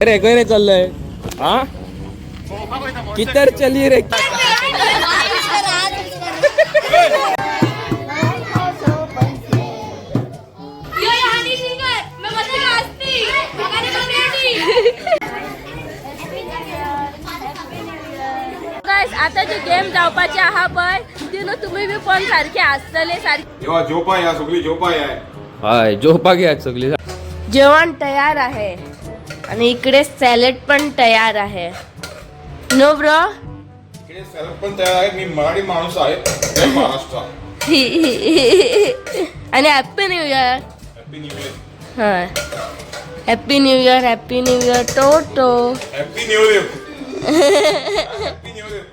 रे खंय रे चल्लय हा किधर चली रे. यो यो हनी सिंगर मैं मस्त हसती गाने गायस आता जी गेम जावपाची आहा पळय ती न्हू तुमी बी पण सारखे आसतले सारखे. येवा झोपा या सगळी झोपा या. हय झोपाक यात सगळी. जेवण तयार आहे आणि इकडे सॅलड पण तयार आहे. No bro. इकडे सॅलड पण तयार आहे. मी मराठी माणूस आहे. जय महाराष्ट्र. आणि happy new year. Happy new year. हा, happy new year, happy new year Toto. Happy new year, happy new year.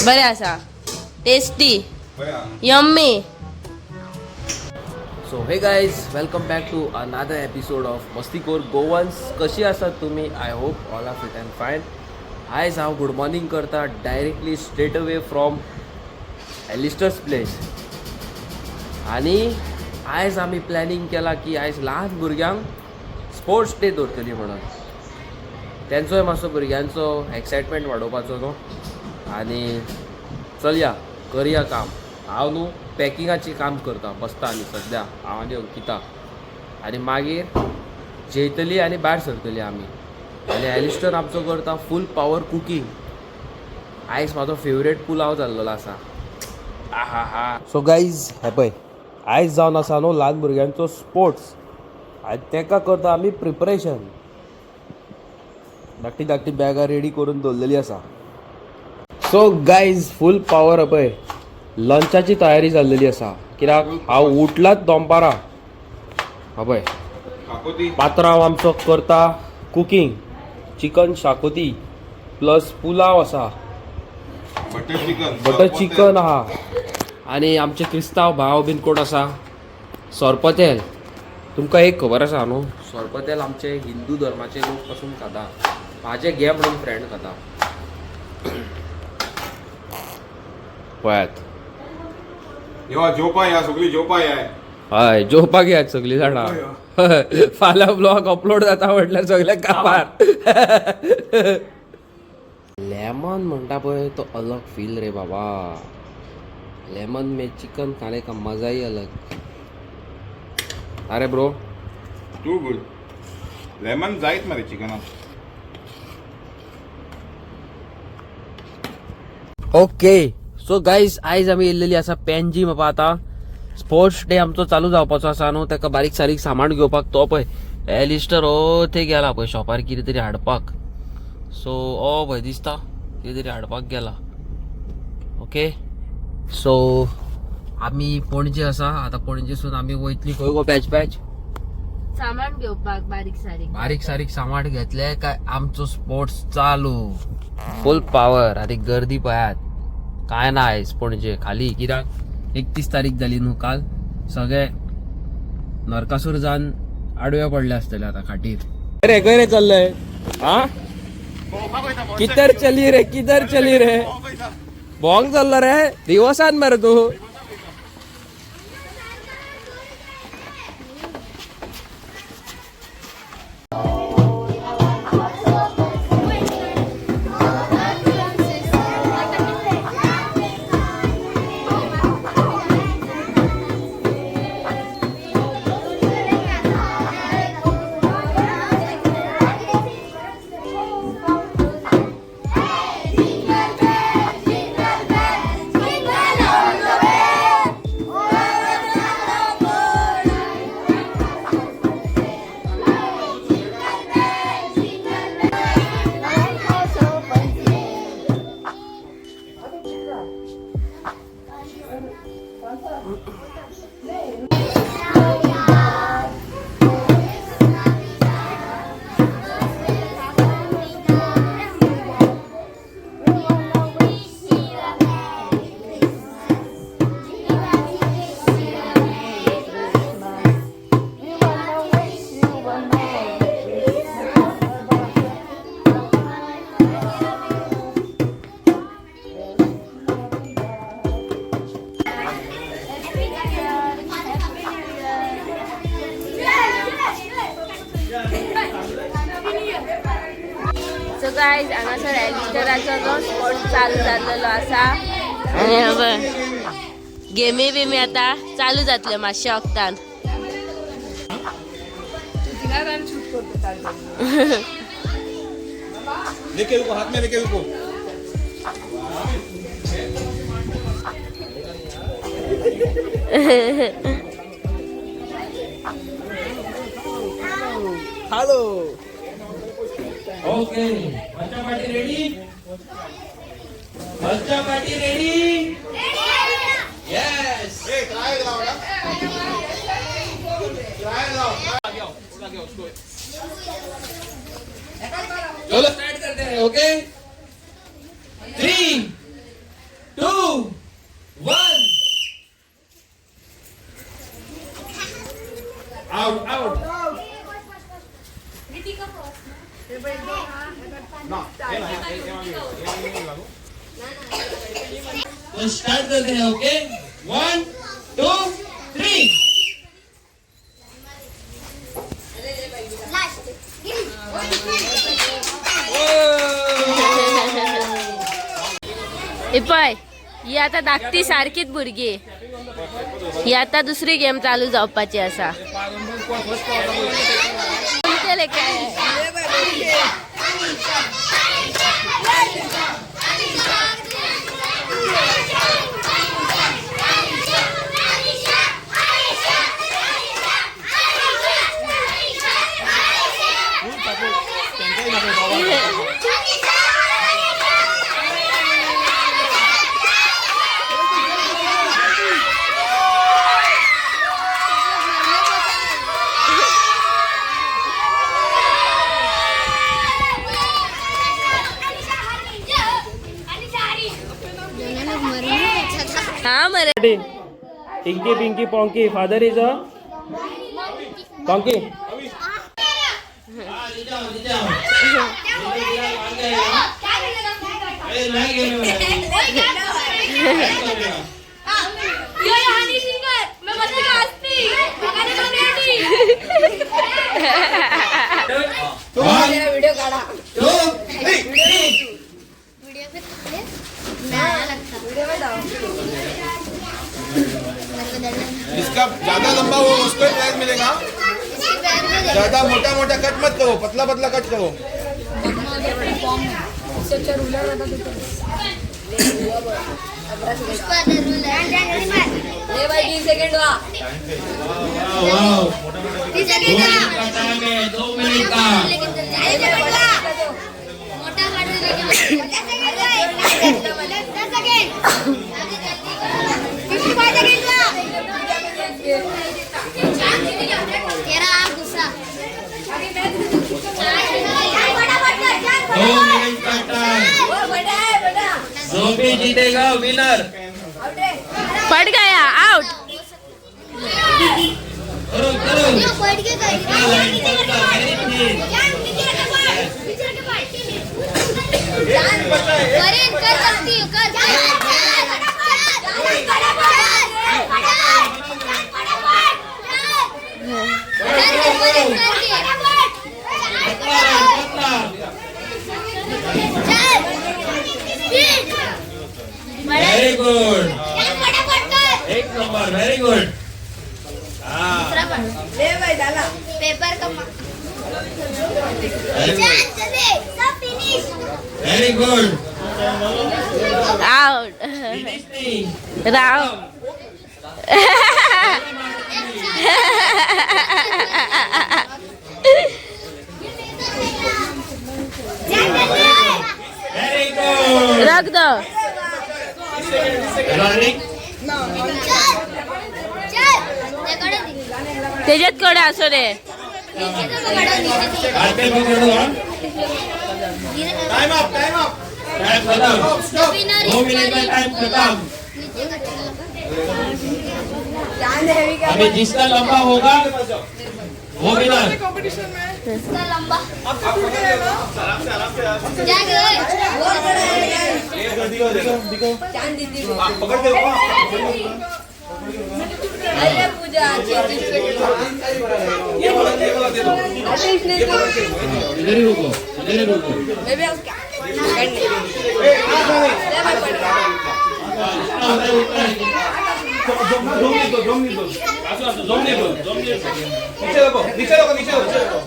बरें आसा, टेस्टी. बरं हा. Yummy. So hey guys, welcome back to another episode of Mastikor Goans. कशी आसात तुम्ही? I hope all are fit and fine. आयज हांव good morning करता directly straight away from Alistair's place. आनी आयज आमी प्लॅनिंग केला की आयज ल्हान भुरग्यांक स्पोर्ट्स डे दवरतली म्हणून तेंचोय मातसो भुरग्यांचो एक्सायटमेंट वाडोवपाचो न्हू. आनी चलया करया काम. हांव न्हू पॅकिंगाची काम करता बसता आनी सद्या हांव आनी अंकिता आनी मागीर जेयतली आनी भायर सरतली आमी. आनी एलिस्टर आमचो करता फूल पावर कुकींग. आयज म्हाजो फेवरेट पुलाव जाल्लेलो आसा. आहा हा. सो गायज हे पळय आयज जावन आसा न्हू ल्हान भुरग्यांचो स्पोर्ट्स आनी तेका करता आमी प्रिपरेशन. धाकटी धाकटी बॅगां रेडी करून दवरलेली आसा. सो गायज फूल पावर पळय लंचाची तयारी जाल्लेली आसा कित्याक हांव उठलाच दनपारां. हा पळय काकोती. पात्रांव आमचो करता कुकींग चिकन शाकोती प्लस पुलाव आसा. Butter chicken. बटर चिकन आहा. आनी आमचे क्रिस्तांव भाव बीन कोण आसा सोरपतेल. तुमकां एक खबर आसा न्हू, सोरपतेल आमचे हिंदू धर्माचे लोक पसून खाता. म्हाजे घे म्हणून फ्रेंड खाता. पळयात. येवा झोपा या सगळी झोपा या. हय जेवपाक यात सगळीं जाणां. फाल्यां ब्लॉग अपलोड जाता म्हटल्यार सगळे कामार. लेमन म्हणटा पळय तो अलग फील रे बाबा. लेमन में चिकन खाने का मजा ही अलग. अरे ब्रो. Two good. लेमन जायत मरे चिकनात. ओके सो गायज आयज आमी येयल्लेली आसा पणजी बाबा. आतां स्पोर्ट्स डे आमचो चालू जावपाचो आसा न्हू, ताका बारीक सारीक सामान घेवपाक. तो पळय एलिस्टर ओ थंय गेला पळय शॉपार कितें तरी हाडपाक. सो ओ पळय दिसता कितें तरी हाडपाक गेला. ओके सो आमी पणजे आसा आतां. पणजेसून आमी वयतली खंय गो पॅच पॅच सामान घेवपाक बारीक सारीक. बारीक सारीक सामान घेतले काय आमचो स्पोर्ट्स चालू फुल पावर. आनी गर्दी पळयात काय ना आयज पणजे खाली कित्याक 31 तारीख जाली न्हू काल. सगळे नरकासूर जावन आडवे पडले आसतले आतां खाटीर. रे खंय रे चल्लय हा किधर चली रे किधर चली रे भोंग चल्लो रे दिवसान मरे तूं. गायज, हांगासर एलिस्टराचो नो स्पोर्ट चालू जाल्लेलो आसा आनी पळय गेमी बिमी आतां चालू जातल्यो मातशे वखदान. लेके रुको, हाथ में लेके रुको. हॅलो, ओके, बच्चा पार्टी रेडी? बच्चा पार्टी रेडी? येस. ए, ट्रायल लाओ ना, ट्रायल लाओ. चलो, स्टार्ट करते हैं. Okay, 3, 2, 1. Out, out. तो स्टार्ट करते हैं. ओके, 1, 2, 3. लास्ट. ही पळय, ही आतां धाकटी सारकीच भुरगीं. ही आतां दुसरी गेम चालू जावपाची आसा. कोणते लेखे? हा मरे. Inky Pinky Ponky, father is a donkey. Honey singer मैं मस्त नाचती. व्हिडिओ काढा. वीडियो पे मैं लगता वीडियो में डाल जिसका ज्यादा लंबा हो उसको ही प्राइज मिलेगा. ज्यादा मोटा मोटा कट मत करो, पतला पतला कट करो. पुष्पा सेकंड. 2 मिनट का. मोटा सेकंड, 55 सेकंड. तेरा गुस्सा. 2 मिनट का टाइम. जो भी जीतेगा, विनर. पड गया, आउट. करो करो. पड़ के. वेरी. करेन, कर सकती हूँ, कर. पतला पतला. Very good. एक नंबर, वेरी गुड. हाँ. पेपर का. Very good. सब finish. Very good. Out. Finish नहीं. राव. Very good. रख दो. रनिंग. चल चल. त्याच्यात कडे असो रे. हाथ में पकड़ो, हाँ. Time up, time up. Time खत्म. स्टॉप. 2 मिनट का टाइम खत्म. अभी जिसका लंबा होगा, वो विनर. लंबा. आराम से, आराम से. पकड़ के रुको. ये वाला, ये वाला दे दो. इधर ही रुको. नीचे रखो, नीचे रखो, नीचे रखो।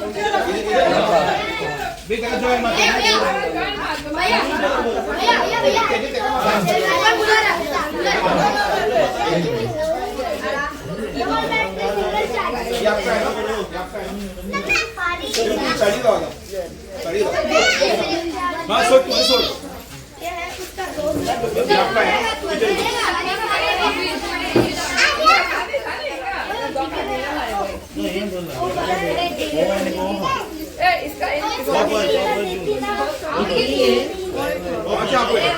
ये आपका है ना? ये आपका है ना? साड़ी लाओ ना, साड़ी लाओ। हाँ, सोच सोच। ये आपका है। अच्छा, आपको ये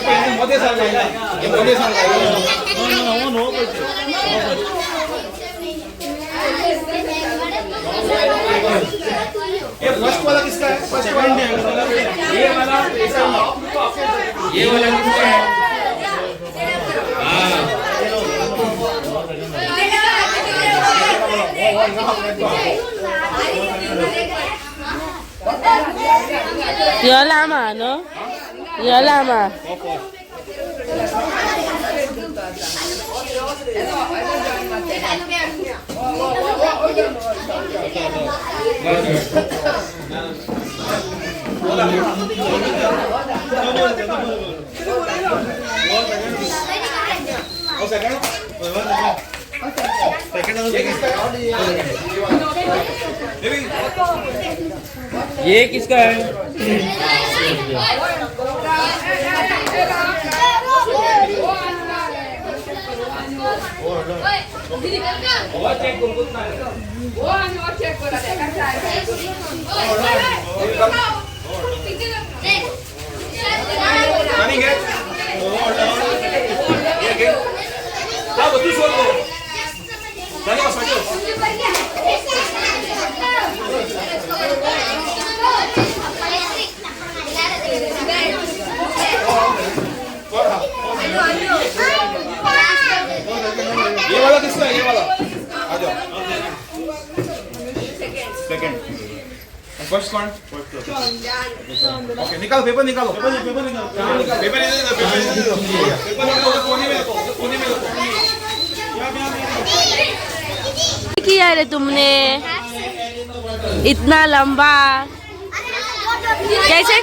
पहिले मध्ये सारखं आहे, हे मध्ये सारखं आहे। ये फर्स्ट वाला किसका है? फर्स्ट वाला, ये वाला, ये वाला किसका है? यो लामा न्हू, यो लामा। और सेकंड, सेकंड ये किसका है? ये भी ये किसका है? रनिंग है। ये घे। हा, तू सोड गो। चलो, सजो। ये वाला किसका है? ये वाला आ जाओ। सेकंड, फर्स्ट कौन? ओके, निकालो पेपर, निकालो पेपर, पेपर निकालो, पेपर इधर दो, पेपर इधर दो, पेपर निकालो, उधर कोने में रखो, उधर कोने में रखो। किया रे तुमने इतना लंबा? कैसे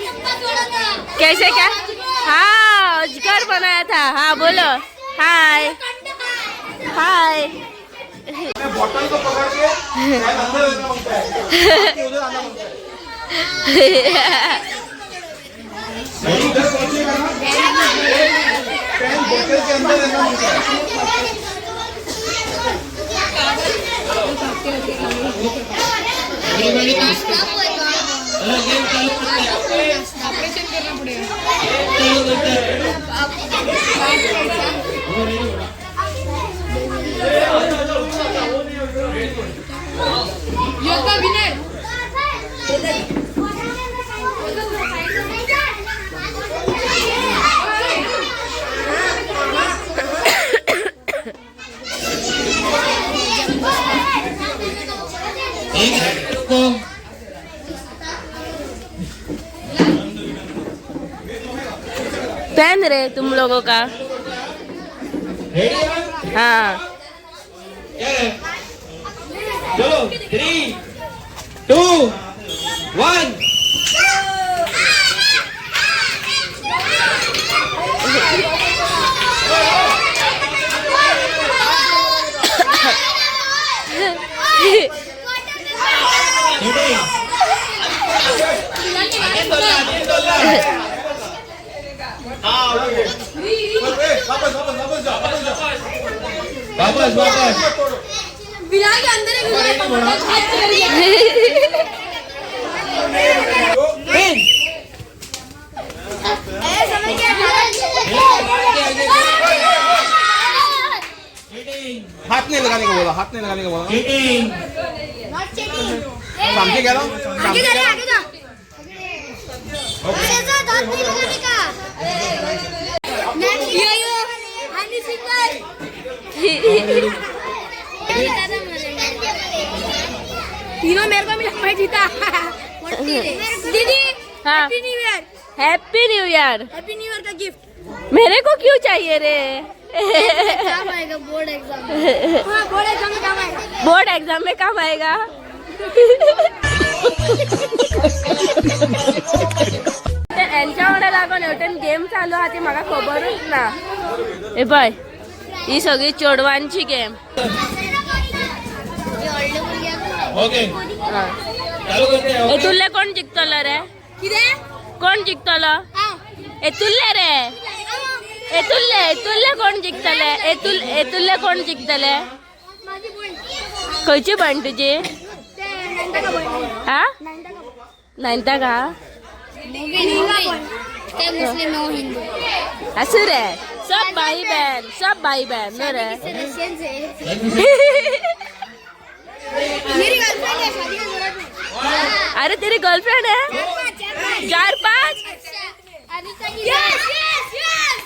कैसे क्या? हाँ, अजगर बनाया था। हाँ बोलो, हाय हाय। बॉटल को पकड़ के शायद अंदर रहना मांगता है, उधर आना मांगता है। नहीं, उधर पहुंचेगा ना, पेन बोतल के अंदर रहना मांगता है। पेन रे तुम लोगों का। हाँ चलो, 3 2 1। वापस वापस वापस जाओ, वापस जाओ, वापस वापस। तीन। हाथ नहीं लगाने को बोला, हाथ नहीं लगाने को बोला। सामने गया। आगे जा रे, आगे जा। आगे जा, हाथ नहीं लगाने का। यो यो हनी सिंह। तीनों मेरे को मिला, मैं जीता। दीदी। हाँ। Happy new year. Happy new year. Happy new year का गिफ्ट। मेरे को क्यों चाहिए रे? काम आएगा बोर्ड एग्जाम। हाँ, बोर्ड एग्जाम में काम आएगा। बोर्ड एग्जाम में काम आएगा। हेंच्या वांगडा लागून हेवटेन गेम चालू आहा ती म्हाका खबरूच ना. हे पळय, ही सगळी चेडवांची गेम. ओके, चालू करते हैं। हेतुल्ले कोण जिखतलो रे? कितें? कोण जिखतलो हेतुल्ले रे? हेतुल्ले, हेतुल्ले कोण जिखतले? हेतुल्ले कोण जिखतले? माझी बहीण. खंयची बहीण तुजी? ते नाईन्था का बहीण. हा? नाईन्था का. नायन्था का? ते मुस्लिम, हो हिंदू. आसूं रे, सब भाई बहन, सब भाई बहन न्हू रे. रशियन से मेरी गर्लफ्रेंड है, शादी का जरूरत नहीं. अरे, तेरी गर्लफ्रेंड है? चार पाँच. चार पाँच. Yes yes yes.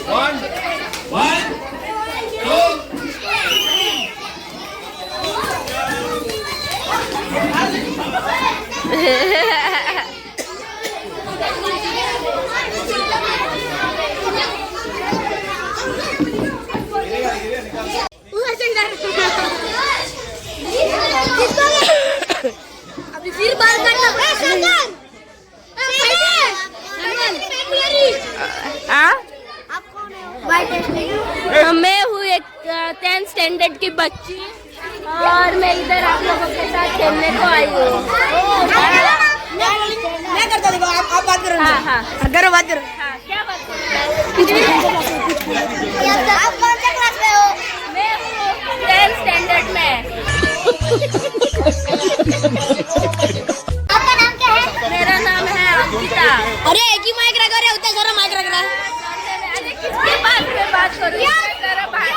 One, one, two. उधर से इधर अभी फिर बाल काटना. सलमान, हाँ. आप कौन हो? बाय टेस्टिंग. मैं हूँ एक 10th standard की बच्ची और मैं इधर आप लोगों के साथ खेलने को आई हूँ. मैं करता हूँ, देखो, आप बात करो. हाँ हाँ करो, बात करो. हाँ, क्या बात करूँ? आप कौन से क्लास में हो? मैं हूँ 10th standard में. आपका नाम क्या है? मेरा नाम है अंकिता. अरे, एक ही माइक रखा रे, उतना सारा माइक रख रहा है. अरे, किसके पास में बात करूँ? जरा बात.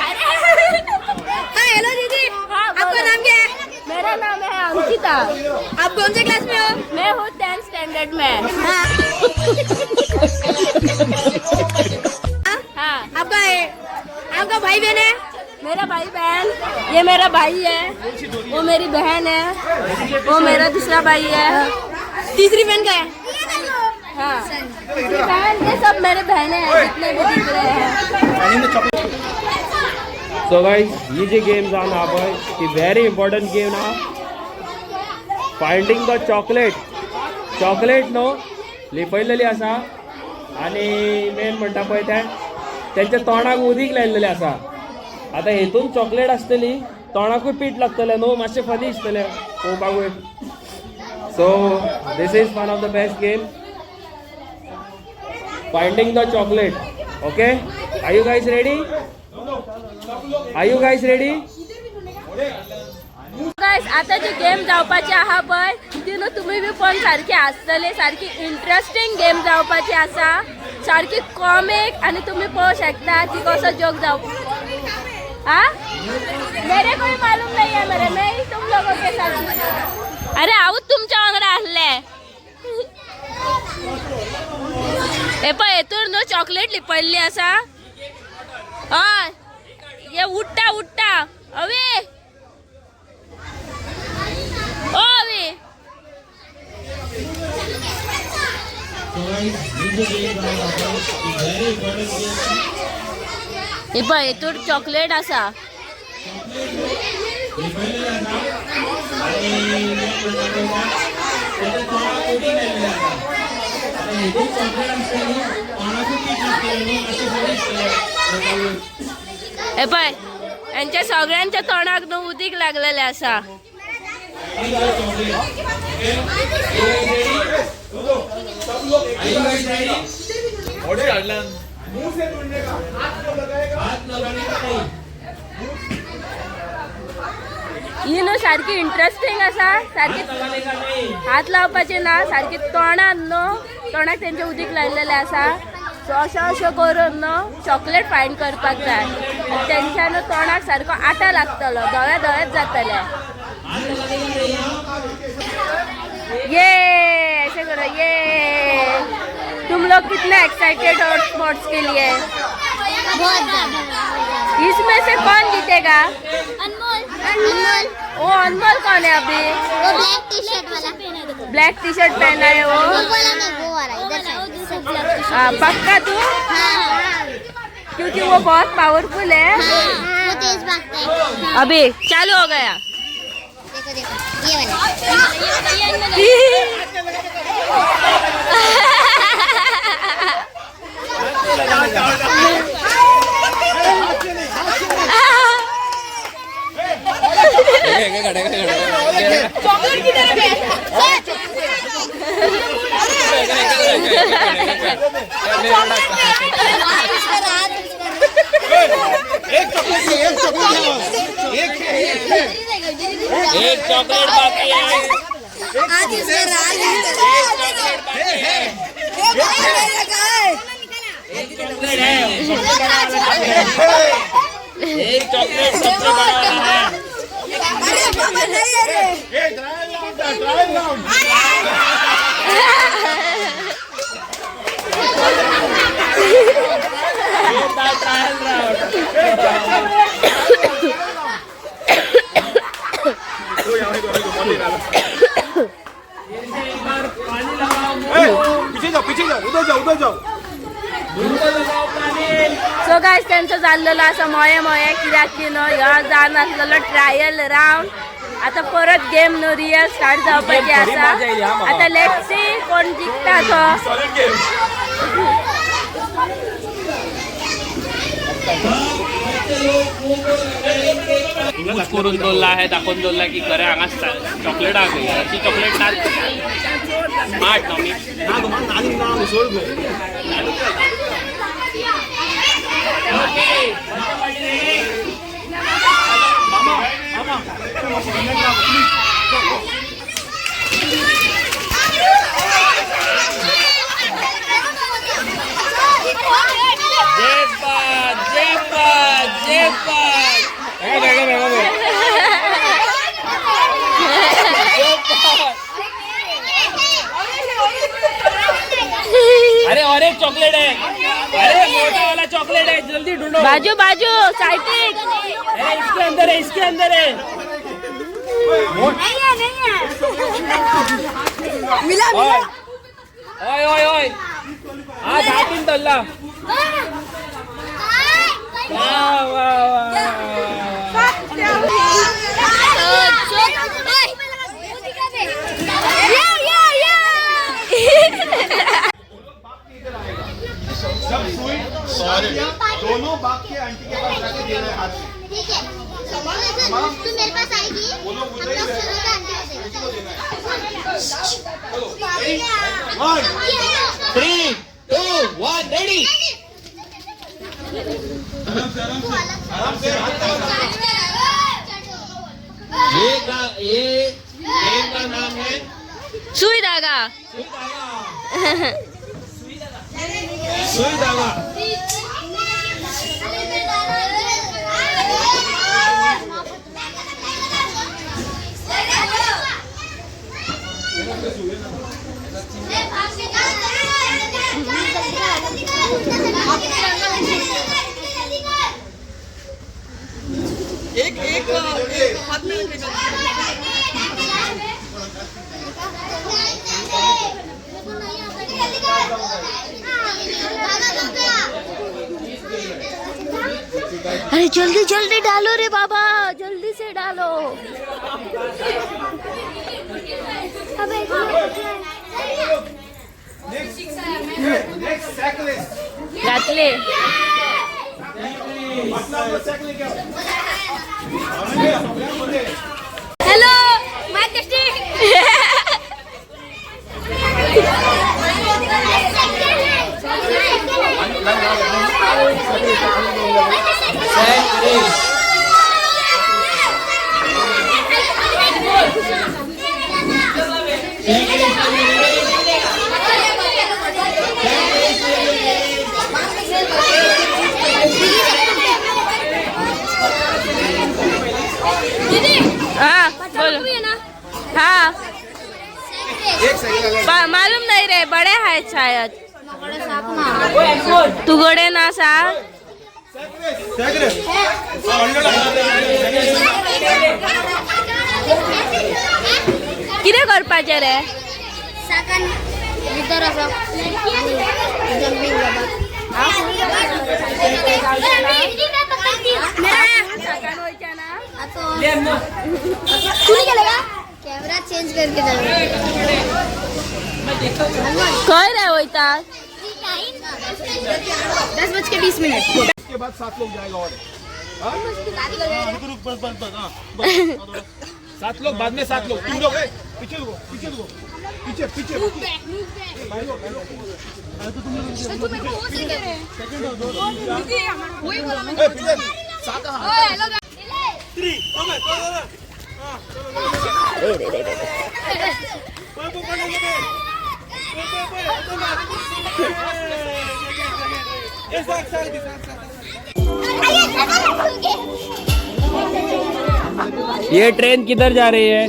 अरे. हाँ, हेलो दीदी. हाँ, आपका बोलो. नाम क्या है? मेरा नाम है अंकिता. आप कौन से क्लास में हो? मैं हूँ 10th standard में. हाँ. हाँ. आपका आपका भाई बहन है? मेरा भाई बहन, ये मेरा भाई है, वो मेरी बहन है, वो मेरा दूसरा भाई है. तीसरी बहन का है? हाँ, तीसरी बहन. ये सब मेरे बहनें हैं जितने भी दिख रहे हैं. सो गायज, ही जी गेम जावन आहा पळय ती व्हेरी इम्पॉर्टंट गेम आहा, फायंडींग the chocolate. Chocolate न्हू लिपयलेली आसा आनी मेन म्हणटा पळय तें तेंच्या तोंडाक उदीक लायलेलें आसा. आतां हेतून चॉकलेट आसतली, तोंडाकूय पीठ लागतलें न्हू, मातशें फनी दिसतलें पळोवपाकूय. So this is one of the best game, finding the chocolate. Okay, are you guys ready? Are you guys ready? Guys, आता जी गेम जावपाची आहा पळय ती न्हू तुमी बी पण सारकी आसतली, सारकी इंट्रस्टींग गेम जावपाची आसा, सारकी कॉमीक आनी तुमी पळोवंक शकता की कसो जोक जाव. हाँ, मेरे को ही मालूम नहीं है. मेरे मैं ही तुम लोगों के साथ. अरे, हांवूच तुमच्या वांगडा आसले. हे पळय, हेतूर न्हू चॉकलेट लिपयल्ली आसा. हय, हे उडटा उडटा. अवे, ओ अवे. हे पळय, हेतूर चॉकलेट आसा. हे पळय, हेंच्या सगळ्यांच्या तोंडाक न्हू उदीक लागलेलें आसा. ऑर्डर हाडला. मुंह से ढूंढने का, हाथ को लगाएगा. हात लगाने का नहीं. ही न्हू सारकी इंट्रस्टींग आसा सारकी. लगाने का नहीं. हात लावपाचे ना, सारकी तोंडान न्हू, तोंडाक तेंचे उदीक लायलेलें आसा. सो अशें अशें करून न्हू चॉकलेट फायंड करपाक जाय आनी तेंच्या न्हू तोंडाक सारको आटा लागतलो, धवे धवेच जातले. ये ऐसे करो ये। तुम लोग कितने एक्साइटेड हो स्पोर्ट्स के लिए? बहुत ज्यादा। इसमें से कौन जीतेगा? अनमोल। अनमोल। वो अनमोल कौन है अभी? वो ब्लैक टी शर्ट वाला। ब्लैक टी शर्ट पहना है वो। वो वाला नहीं, वो वाला इधर साइड। हाँ, पक्का तू? हाँ। क्योंकि वो बहुत पावरफुल है। हाँ, वो तेज भागता है। अभी चालू हो गया। देखो देखो, ये वाला। एक चॉकलेट, एक चॉकलेट, एक एक चॉकलेट बाकी है। एक चॉकलेट सबसे बड़ा वाला है। Trial round, trial round. Trial round. पीछे जाओ, पीछे जाओ, उधर जाओ, उधर जाओ। सो गायज, त्यांचं चाललेलं असं मोये मोये, कित्याक की न्हू ह्यो जावन आसलेलो ट्रायल राउंड. आता परत गेम न्हू रियल स्टार्ट जावपाची खरी आसा. मजा येयली हा म्हाका. आता let's see कोण जिखता तो. Solid game. यूज करून दवरला आहे, दाखोवन दवरला की खरें हांगा चॉकलेट आहा. अशी चॉकलेट ना स्मार्ट न्हू आमी. ना गो, ना ना, सोड गो. मामा मामा. जेपात जेपात जेपात. बेगा बेगा बेगा. जेपात. अरे और एक चॉकलेट है. अरे मोटा वाला चॉकलेट है, जल्दी ढूंढो. बाजू बाजू सायटीक. अरे इसके अंदर है, इसके अंदर है. मिला. ओय ओय ओय ओय, हा धाटीन तल्ला. वा वा वा. सब सुई दोनों बाप के आंटी के पास जाके दे रहे हाथ से. ठीक है, तू मेरे पास आएगी, हम लोग शुरू का आंटी को देगा. One. 3 2 1 ready. आराम से, आराम से, आराम से, हाथ लगा. ये का ये गेम का नाम है सुई धागा. सुई धागा. एक एक एक हाथ में रखेगा. अरे जल्दी जल्दी डालो रे बाबा, जल्दी से डालो. Next cyclist. घातले. अपना अपना साइकिल लेके आओ. हॅलो. मालूम नहीं रे, बड़े है शायद. तुगडे ना सा. कितें करपाचें रे? साकान भितर आसा जम्पिंग. साकान वयचें ना. कैमरा चेंज करके खंय रे वयता? 10:20. इसके बाद सात लोग जाएगा और. हाँ? रुक रुक, बस बस बस. हाँ बस, सात लोग, बाद में सात लोग. तुम लोग ए, पीछे रुको, पीछे रुको, पीछे पीछे. भाई लोग, भाई लोग. ए, पीछे सात. हाँ. ये ट्रेन किधर जा रही है?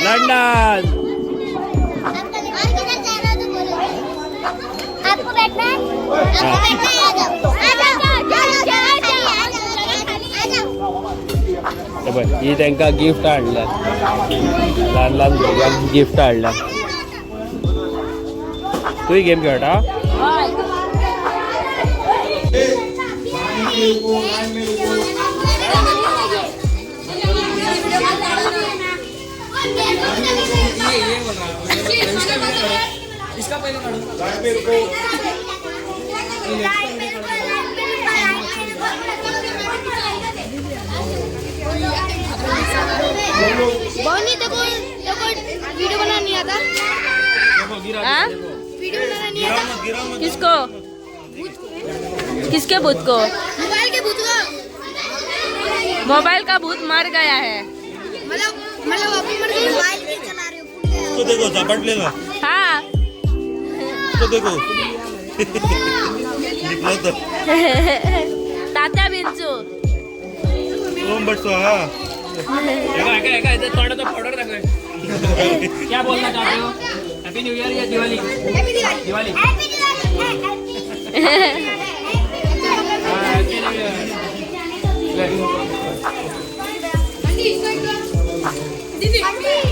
लंदन. आपको बैठना है? आपको बैठना है? आ जाओ, आ जाओ, आ जाओ, आ जाओ, आ जाओ. हे पळय, ही तांकां गिफ्ट हाडल्या. ल्हान ल्हान भुरग्यांक गिफ्ट हाडल्या. तूंय गेम खेळटा? हय. लाइन में रुको. लाइन में रुको. बॉनी, देखो देखो, वीडियो बनाना नहीं आता. हाँ? वीडियो बनाना नहीं आता. किसको? किसके भूत को? मोबाइल के भूत को. मोबाइल का भूत मर गया है. मतलब मतलब अभी मर गई. मोबाइल भी चला रहे हो, फूट गया. तो देखो, झपट लेगा. हाँ. तो देखो, निकलो तो. तात्या बिंचू. ओम बट हा. क्या बोलना चाहते हो? हैप्पी न्यू ईयर या Diwali? Happy Diwali. Diwali. Happy Diwali. Happy new year.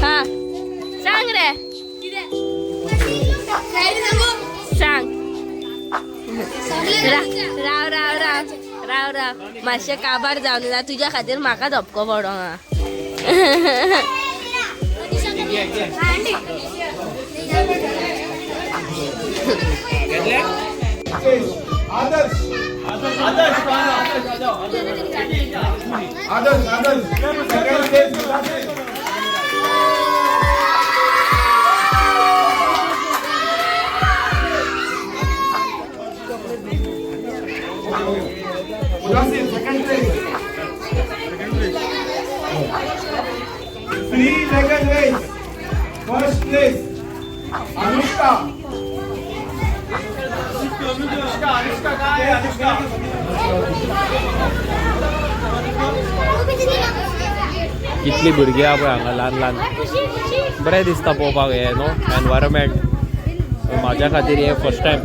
हा, सांग रे, सांग. राव राव राव राव राव, मातशें काबार जावन ना. तुज्या खातीर म्हाका धपको पडोंक हा. आदर्श, आदर्श, आदर्श, आदर्श सेकंड प्लेस. उदासीन, second place. Three second place. First place Anushka. Anushka, Anushka काय आहे अनुष्का? कितली भुरगीं आहा पळय हांगा ल्हान ल्हान. बरें दिसता पळोवपाक हें न्हू एनवायरमेंट. म्हाज्या खातीर हें फर्स्ट टायम.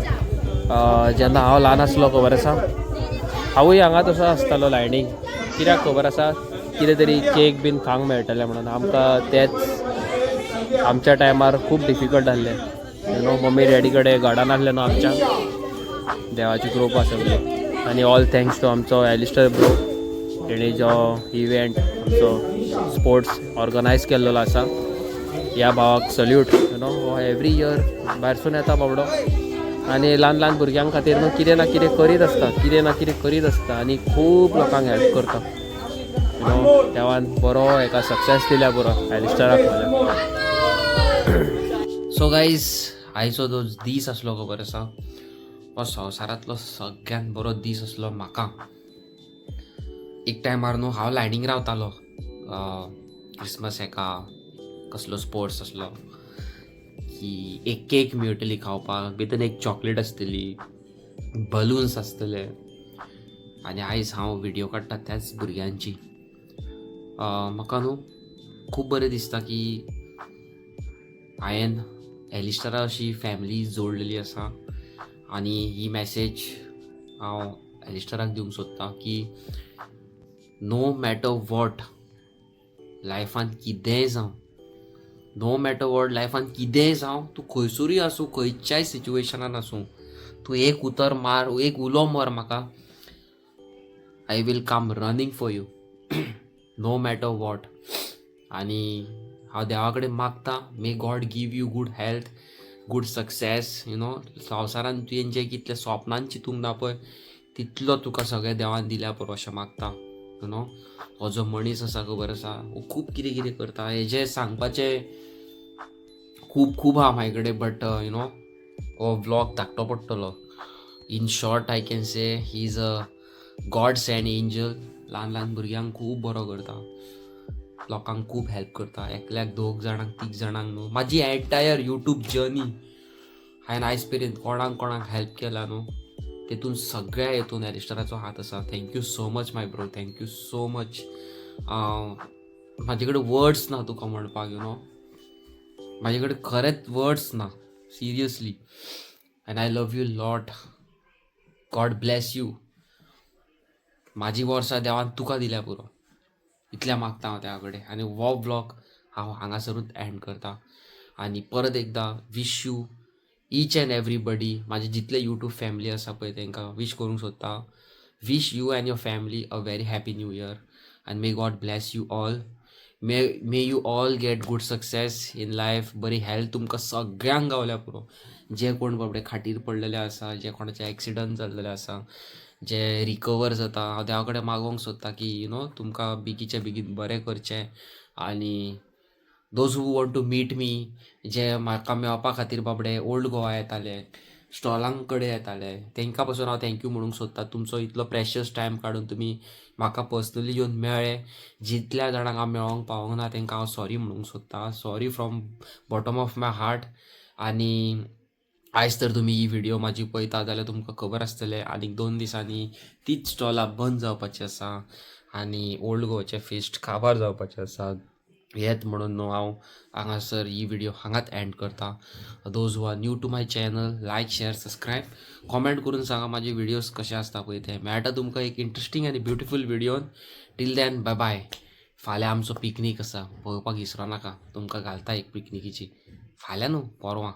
जेन्ना हांव ल्हान आसलो, खबर आसा, हांवूय हांगा तसो आसतालो लायनीक. कित्याक खबर आसा? कितें तरी केक बीन खावंक मेळटलें म्हणून. आमकां तेच आमच्या टायमार खूब डिफिकल्ट आहलें you know mummy daddy कडेन घडा नासलें न्हू आमच्या. देवाची कृपा सगळी आनी ऑल thanks to आमचो एलिस्टर ब्रो, तेणी जो इव्हेंट आमचो स्पोर्ट्स ऑर्गनायज केल्लो आसा. ह्या भावाक सल्यूट. You know हो एवरी इयर भायरसून येता बाबडो आनी ल्हान ल्हान भुरग्यां खातीर न्हू कितें ना कितें करीत आसता, कितें ना कितें करीत आसता आनी खूब लोकांक हेल्प करता. You know देवान बरो हेका सक्सेस दिल्या पुरो एलिस्टराक म्हाज्या. सो गायज, आयचो जो दीस आसलो, खबर आसा, हो संवसारांतलो सगळ्यात बरो दीस आसलो म्हाका. एक टायमार न्हू हांव लायनीक रावतालो, क्रिसमस हेका कसलो स्पोर्ट्स आसलो की एक केक मेळटली खावपाक, भितर एक चॉकलेट आसतली, बलून्स आसतले. आनी आयज हांव व्हिडियो काडटा त्याच भुरग्यांची. म्हाका न्हू खूब बरें दिसता की हांवें एलिस्टरा अशी फॅमिली जोडलेली आसा आनी ही मॅसेज हांव एलिस्टराक दिवंक सोदतां की नो मॅटर what लायफान कितेंय जावं, नो मॅटर what लायफान कितेंय जावं, तूं खंयसरूय आसूं, खंयच्याय सिच्युएशनान आसूं, तूं एक उतर मार, एक उलो मार म्हाका, I will come running for you, no matter what. आनी हांव देवा कडेन मागता, may God give you good health, good success. संवसारान तुवें जें कितलें स्वप्नान चिंतूंक ना पळय, तितलो तुका सगळें देवान दिल्या पुरो अशें मागता you know. हो जो मनीस आसा, खबर आसा, हो खूब कितें कितें करता. हेजें सांगपाचें खूब खूब आहा म्हाजे कडेन, बट you know हो व्लॉग धाकटो पडटलो. In short, I can say he is a God sent angel. ल्हान ल्हान भुरग्यांक खूब बरो करता, लोकांक खूब हेल्प करता, एकल्याक, दोग जाणांक, तीग जाणांक न्हू. म्हाजी एंटायर यूट्यूब जर्नी हांवें आयज मेरेन कोणाक कोणाक हेल्प केला न्हू, तेतून सगळ्या हेतून एलिस्टराचो हात आसा. Thank you so much, my bro. Thank you so much. म्हाजे कडेन वर्ड्स ना तुका म्हणपाक you know. म्हाजे कडेन खरेंच वर्ड्स ना, seriously, and I love you lot. God bless you. म्हाजी वर्सां देवान तुका दिल्या पुरो, इतलें मागता हांव देवा कडेन. आनी हो व्लॉग हांव हांगासरूच एंड करता आनी परत एकदां wish you each and everybody, म्हाजे जितले यूट्यूब फॅमिली आसा पळय, तांकां वीश करूंक सोदता, wish you and your family a very happy new year and may God bless you all. May you all get good success in life. बरी health तुमकां सगळ्यांक गावल्या पुरो. जे कोण बाबडे खाटीर पडलेले आसा, जे कोणाचे एक्सिडंट जाल्लेले आसा, जे रिकवर जाता, हांव देवा कडेन मागोंक सोदता की you know तुमकां बेगीच्या बेगीन बरें करचें. आनी those who want to meet me, जे म्हाका मेळपा खातीर बाबडे ओल्ड गोवा येताले, स्टॉलां कडेन येताले, तांकां पासून हांव thank you म्हणूंक सोदता. तुमचो इतलो प्रेशियस टायम काडून तुमी म्हाका पर्सनली येवन मेळ्ळे. जितल्या जाणांक हांव मेळोंक पावोंक ना, तांकां हांव सॉरी म्हणूंक सोदता. Sorry from bottom of my heart. आनी आयज तर तुमी ही व्हिडिओ म्हाजी पळयता जाल्यार तुमकां खबर आसतलें, आनीक 2 दिसांनी तीच स्टॉलां बंद जावपाची आसा आनी ओल्ड गोवाचें फेस्ट काबार जावपाचें आसा. येत म्हणून न्हू हांव हांगासर ही व्हिडिओ हांगाच एंड करता. Those who are new to my channel, like, share, subscribe, comment करून सांगा म्हाजे व्हिडियोज कशे आसता पळय ते. मेळटा तुमकां एक इंट्रस्टींग आनी beautiful व्हिडियोन. Till then, bye bye. फाल्यां आमचो पिकनीक आसा, पळोवपाक विसरो नाका. तुमकां घालता एक पिकनिकीची. फाल्यां न्हू, परवां.